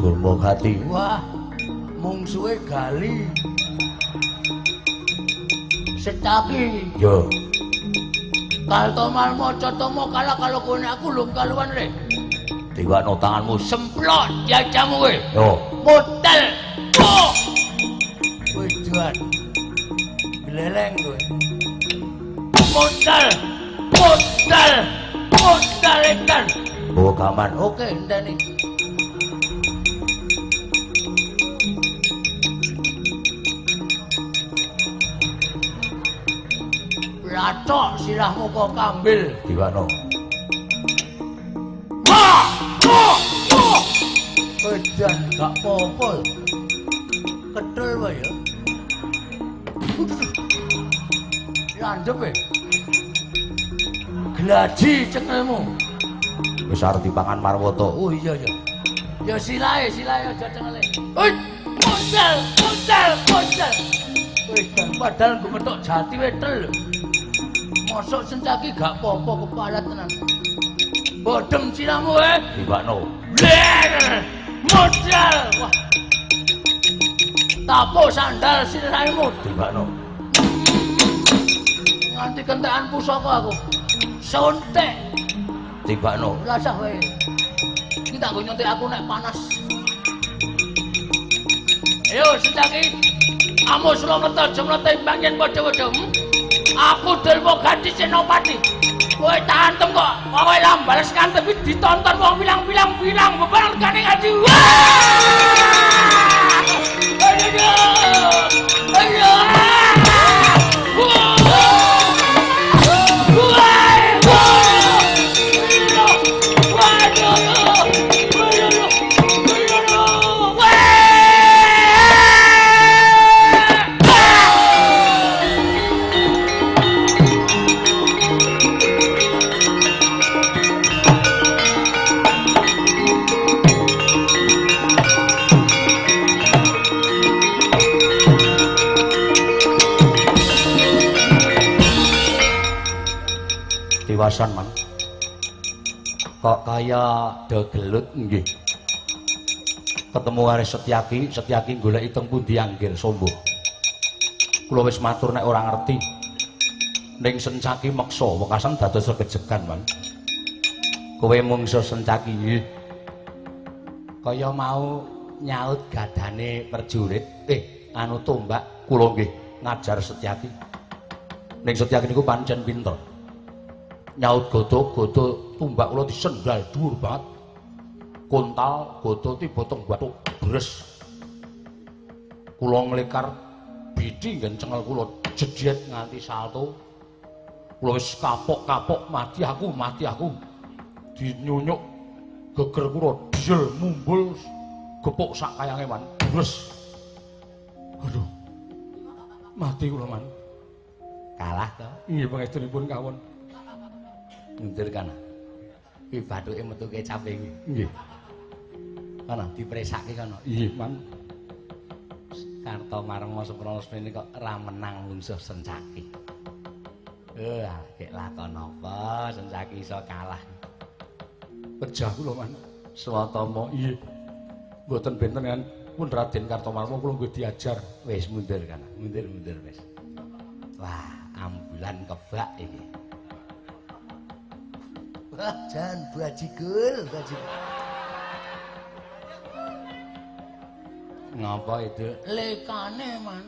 Durmagati. Wah, mungsuhe Gali. Setaki. Yo. Kartomarma Cotama kalah kalau kowe nek aku lung kaluan le. Diwakno tanganmu semplok jajamu kowe. Yo. Modal. Oh. Kowe juan. Gleleng kowe. Modal. Modal. Modal edan. Oh, gaman. Oke, enteni. Lacok silahmu kok kambil. Diwakno. Wah! Wah! Wah! Edan gak apa-apa. Ketel wae ya. Landhep e. Glaji cengelmu. Wis arep dipangan Marwata. Oh iya ya. Ya silahe, silahe aja cengele. Hei, modal, modal, modal. Wis padahal nggo metok jati wetel lho. Mosok Sencaki gak apa-apa keparat tenan. Bodem silahmu eh. Diwakno. Modal. Wah. Tapo sandal silahmu. Diwakno. Nganti kentekan pusaka aku. Sontek. Tibakno. Rasah wae. Iki tak nggo nyontek aku nek panas. Ayo Sencaki. Amu Surakerta jemlete imbang yen padha-padha. Aku Durmagati Senopati. Kowe tak antem kok. Kowe lambales kantem iki ditonton wong pilang-pilang pilang beban regane ngaji. Wah! Aduh. Aduh. Tiwasan man. Kok kaya do gelut nggih. Ketemu karo Setyaki, Setyaki goleki teng pundi Anggir Sombo. Kula wis matur nek ora ngerti. Ning Sencaki meksa wekasan dados regejegan man. Kowe mungsuh Sencaki nggih. Kaya mau nyaut gadane prajurit, anu tombak kula nggih ngajar Setyaki. Ning Setyaki niku pancen pinter. Nyaut godo-godo tumbak kula disendal dhuwur banget. Kontal godo tiba teng bathuk bres. Kula nglekar bidi nggen cengel kula jejet nganti salto. Kula wis kapok-kapok mati aku, mati aku. Dinyunyuk geger kula diesel mumbul gepuk sak kayange man. Bres. Aduh. Mati kula man. Kalah to? Nggih pangestunipun kawon. Mundur kana. Kuwi bathuke metu kecap iki. Nggih. Kana dipresake kana. Nggih, Man. Kartomarma Semprono semene kok ra menang mungsuh Sencaki. Gek lakon apa Sencaki iso kalah. Pejah kula, Man. Swatama nggih. Mboten benten kan pun Raden Kartomarma kula nggih diajar. Wis mundur kana. Mundur-mundur wis. Wah, ambulan kebak iki. Wah, jan bajigul, bajigul. Ngapa itu? Lekane, Man.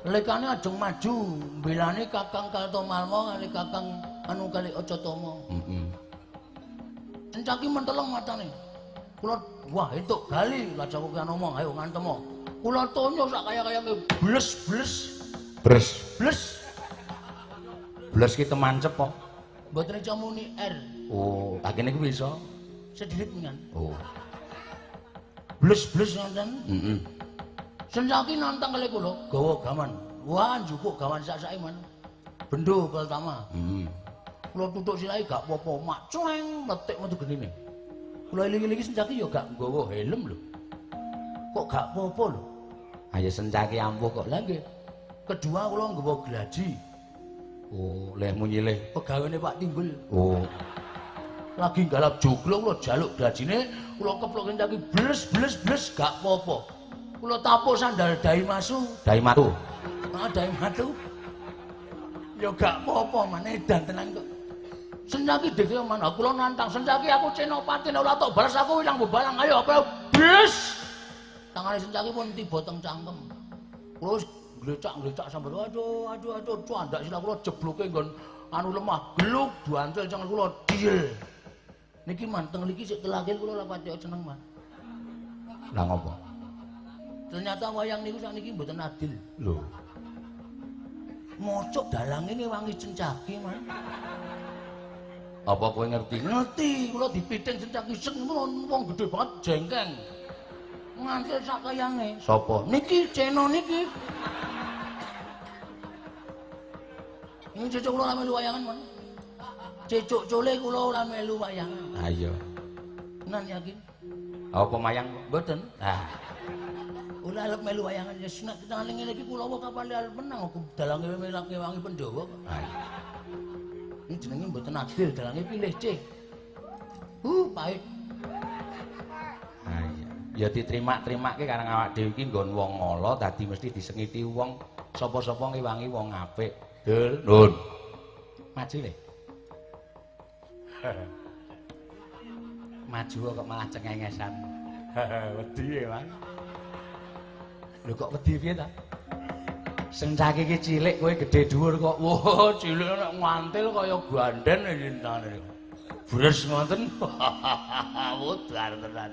Lekane ajeng maju, mbelani Kakang Kartomarma kali Kakang anu kali Ocotama. Sencaki menteleng matane. Kula wah entuk gali lajeng kowe ngomong, ayo ngantemo. Kula tonyo sak kaya-kayane bles-bles. Bres. Bles. Bles ki temancep kok. Mboten iso muni R. Oh, tak kene kuwi iso. Sedilit mengan. Oh. Bles-bles nonton. Heeh. Sencaki nantang kali kula gawa gaman. Wah, njupuk gaman sak-sake man. Bendo pertama. Heeh. Kula tutuk silahe gak apa-apa, mak cleng letik metu genine. Kula eling-elingi Sencaki ya gak nggawa helm lho. Kok gak apa-apa lho. Ayo Sencaki ampuh kok. Lah nggih. Kedua kula nggawa glaji. Oh, lehmu nyilih pegawene Pak Timbul. Oh. Lagi galap joglo kula jaluk gajine, kula keplok Sencaki bles bles bles gak apa-apa. Kula tapuk sandal Daimasu. Daimatu. Ah, Daimatu. Ya gak apa-apa, man edan tenan kok. Sencaki dhewe man, kula nantang Sencaki aku Senopati nek ora tok balas aku ilang bebalang. Ayo apa bles. Tangane Sencaki pun tiba teng cangkem. Kula wis glecak-glecak sambar aduh aduh aduh candak sirah kula jebloke nggon anu lemah geluk duantil cangkem kula diel. Niki man teng niki sik telakil kula ora pati seneng man. Lah ngopo? Ternyata wayang niku sakniki mboten adil. Lho. Mocok dalange ngewangi Sencaki man. Apa kowe ngerti? Ngerti, kula dipiting Sencaki sing wong gedhe banget jengkeng. Ngantil sak kayange. Sapa? Niki Ceno niki. Niki cecuk kula ora melu wayangan, man. Cecuk cole kula ora melu wayangan. Ha iya. Tenan yakin? Apa mayang? Mboten. Ah. Ora arep melu wayangan ya nek tangane ngene iki kula wae kapan arep menang aku dalange ngewangi Pandhawa kok. Ha iya. Ini jenenge mboten adil, dalange pilih C. Pahit. Ha iya. Ya diterima-terimake karang awak dhewe iki nggon wong ala dadi mesti disengiti wong sapa-sapa ngewangi wong apik. Dul, nun. Maju le. Maju kok malah cengengesan. Wedi e, Mas. Lho kok wedi piye ta? Sencaki iki cilik kowe gedhe dhuwur kok. Wah, cilik nek ngantil kaya ganden intane. Bres ngoten. Mudar tenan.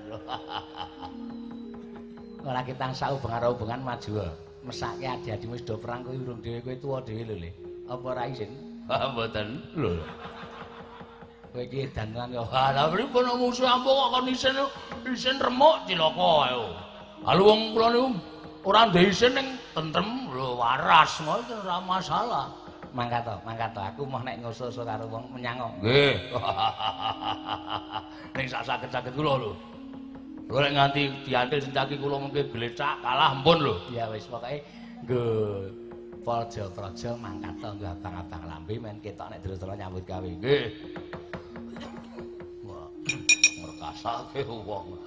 Ora ketang saubeng-ubengan maju. Mesake adi-adimu wis do perang kowe urung dhewe kowe tuwa dhewe lho le. Apa ora isin? Mboten. Lho. Kowe iki edan tenan kok. Ha lha pripun musuh ampuh kok kon isin isin remuk cilaka ayo. Ha lho wong kula niku ora ndek isin ning tentrem lho waras ngoten ora masalah. Mangkat to, mangkat to. Aku moh nek ngoso-oso karo wong menyang. Nggih. Ning sak saged-saged kula lho. Lho nek nganti diantil Sencaki kula mengke glecak kalah mpun lho. Ya wis pokoke nggo praja-praja mangkat to nggo abang-abang lambe men ketok nek Drusala nyambut gawe. Nggih. Wah, ngrekasake wong.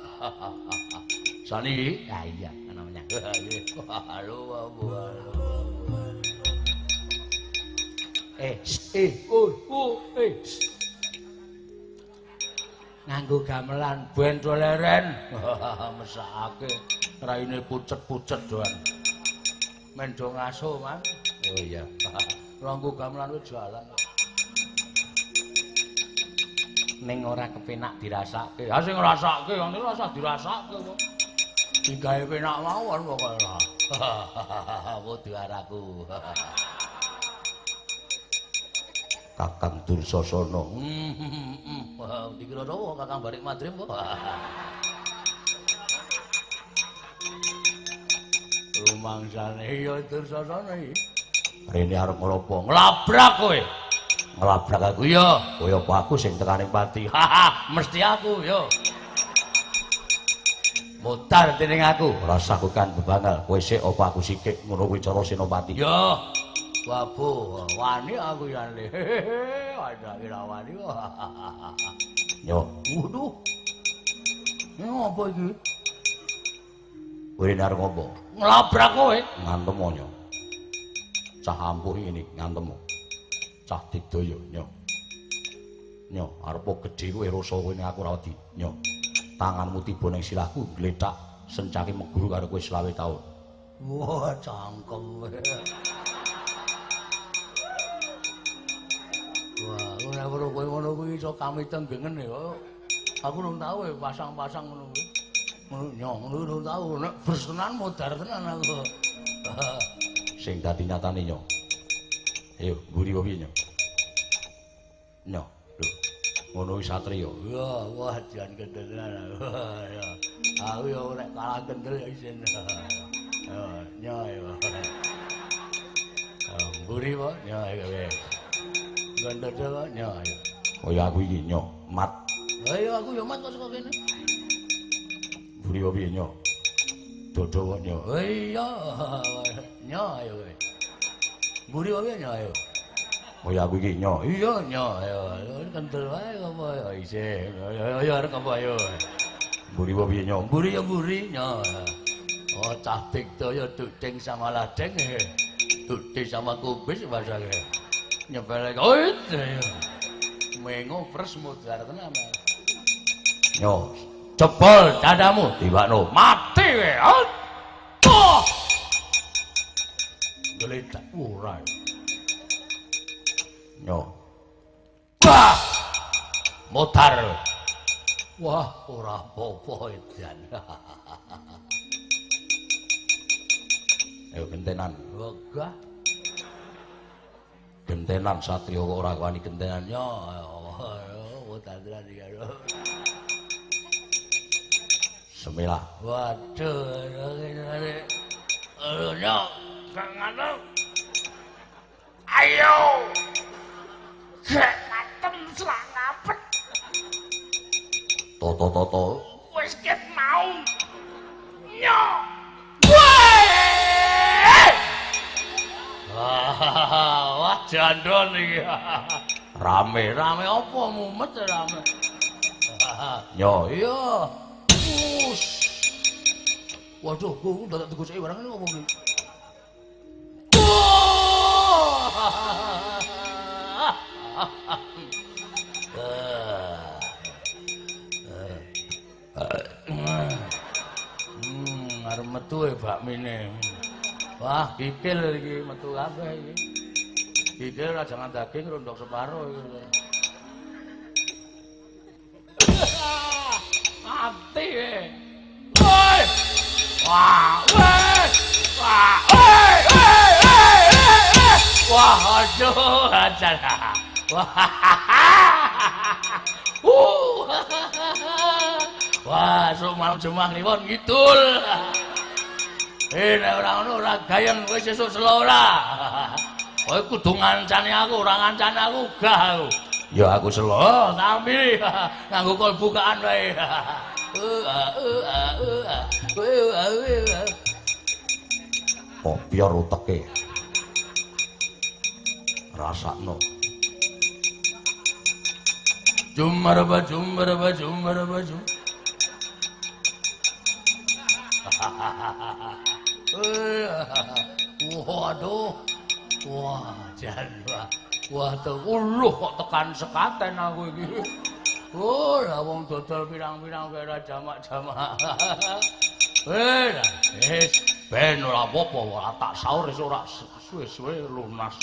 Saniki? Ya iya, ana menyang. Nggih. Halo, halo. Nganggo gamelan ben doleren. Mesakake raine pucet-pucet doan. Men do ngaso, Man. Oh iya. Nganggo gamelan wis jalan. Ning ora kepenak dirasake. Ha sing ngrasake, ngene ora usah dirasake kok. Digawe penak mawon pokoke ora. Kudu araku. Kakang Dursasana. Dikira sapa Kakang Barik Madrim kok. Rumangsane ya Dursasana iki. Rene arep ngropo? Nglabrak kowe. Nglabrak aku ya. Kowe apa aku sing tekane pati? Haha, mesti aku ya. Mutar dening aku, ora usah kokan bebangal. Kowe sik apa aku sikik ngono kuwi cara Senopati. Ya. Wabu, wani aku ya le. Ada ora wani. Yo. Waduh. Ini apa iki? Kowe arep ngopo? Nglabrak kowe. Ngantem nyo. Cah ampuh ngene ngantem. Cah digdaya nyo. Nyo, arep gedhe kowe rasa kowe ning aku ora wedi. Nyo. Tanganmu tiba ning sirahku gletak Sencaki meguru karo kowe 25 taun. Wah, cangkem. Wah, ora weruh kowe ngono kuwi iso kami tenggengen ya. Aku urung tau pasang-pasang ngono kuwi. Ngono nyo, ngono urung tau nek bres tenan modar tenan aku. Sing dadi nyatane nyo. Ayo, mburi piye nyo? Nyo, lho. Ngono kuwi satriya. Ya, wah jan kendel tenan aku. Ya. Aku ya nek kalah kendel ya isin. Ya, nyo ayo. Mburi po, nyo ayo kowe. Gondol kok nyo ayo. Kaya aku iki nyo, mat. Ayo aku yo mat kok saka kene. Mburi piye nyo? Dodo kok nyo. Iya, nyo ayo kowe. Mburi piye nyo ayo. Kaya aku iki nyo. Iya nyo, ayo kendel wae apa ya isih. Ayo arep apa ayo. Mburi apa piye nyo? Mburi ya mburi nyo. Oh cah dikta ya duding sama ladeng. Duding sama kubis pasake. Nyepele koit. Mengo pres modar tenan. Nyo, jebol dadamu tiwakno. Mati kowe. Oh. Gledak ora. Nyo. Wah. Modar. Wah, ora apa-apa edan. Ayo gentenan. Wegah. Gentenan satriya kok ora wani gentenan. Yo, modar tenan iki. Semilah. Waduh, ngene. Yo, kang Ayo. Gek matem selangapet. Toto-toto. Wis ket mau. Nyo. Wah, jandon iki. Rame, rame apa mumet rame. Nyo, iya. Us. Waduh, ku dadak digoseki barang ini apa iki? Arep metu e bakmine. Wah, kikil iki metu kabeh iki. Kikil ora jangan daging rondok separo iki. Mati e. Woi. Wah, woi. Wah, woi, woi, woi. Wah, aduh, ajar. Wah. Wah, esuk malam Jumat kliwon ngidul. Nek ora ngono ora gayeng wis esuk selo ora. Kowe kudu ngancani aku, ora ngancani aku gah aku. Ya aku selo, tampi nganggo kol bukaan wae. Kopior uteke. Rasakno. Jumarba jumarba jumarba jum. Waduh. Wah, jan wah. Wah, uluh kok tekan sekaten aku iki. Oh, lah wong dodol pirang-pirang kowe ora jamak-jamak. Wis, ben ora apa-apa, ora tak saur wis ora suwe-suwe lunas.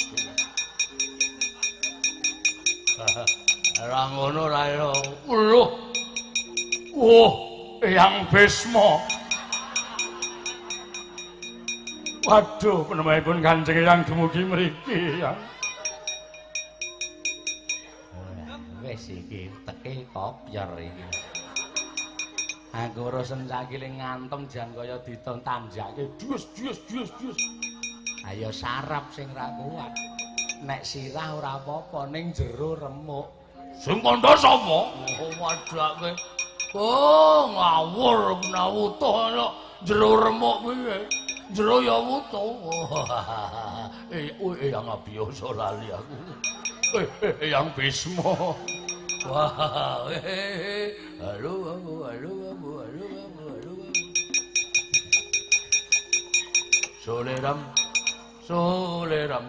Ora ngono ra yo. Uluh. Wah, Eyang Bisma. Waduh, penemanipun Kanjeng Eyang dumugi mriki ya. Wis iki teke kopyor iki. Aku urusan sakile ngantem jan kaya diton tanjake dus dus dus dus. Ayo sarap sing ra kuat. Nek sirah ora apa-apa ning jero remuk. Sing kandha sapa? Oh, wadake. Oh, ngawur menawa utuh ana jero remuk piye? Jero ya wutuh. Eyang Abiyasa lali aku. Eyang Bisma. Wah, halo, halo, halo, halo, halo. Soleram, soleram.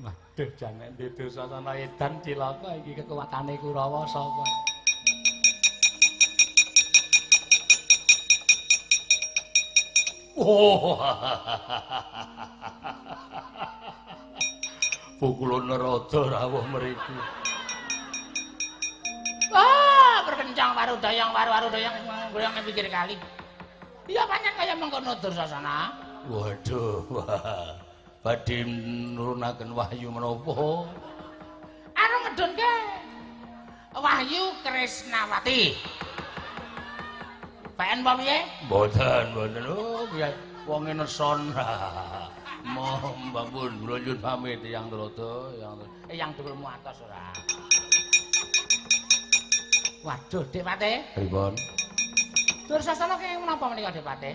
Waduh, jane ndi Dursasana edan cilaka iki kekuatane Kurawa sapa? Oh. Pukulun Narada rawuh mriki. Ah, berkencang waru dayang waru waru dayang goyang pinggir kali. Iya pancen kaya mengkono Dursasana. Waduh, wah. Badhe nurunaken wahyu menapa? Anu ngedunke Wahyu Krisnawati. PN apa piye? Mboten, mboten. Oh, piye wong neson. Mbompun kula nyuwun pamit Eyang Narada, Eyang dhuwurmu atos ora. Waduh, Dik Pate. Pripun? Dursasana kenging menapa menika Dik Pate?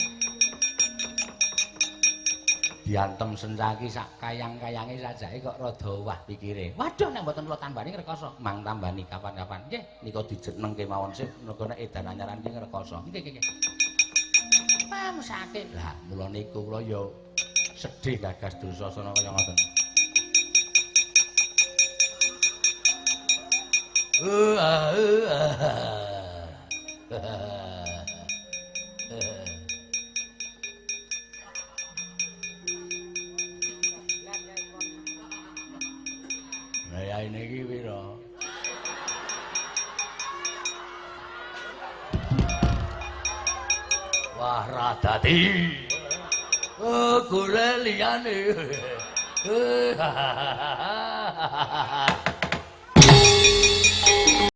Diantem Sencaki sak kayang-kayange sajake kok rada wah pikire. Waduh nek mboten kula tambani ngrekoso. Mang tambani kapan-kapan. Nggih, nika dijenengke mawon sip mergo nek edan anyaran iki ngrekoso. Nggih, nggih, nggih. Wah, mesake. Lah, mula niku kula ya sedih gagas Dursasana kaya ngoten. Lah ini iki pira? Wah, ra dadi. Oh, golek liyane.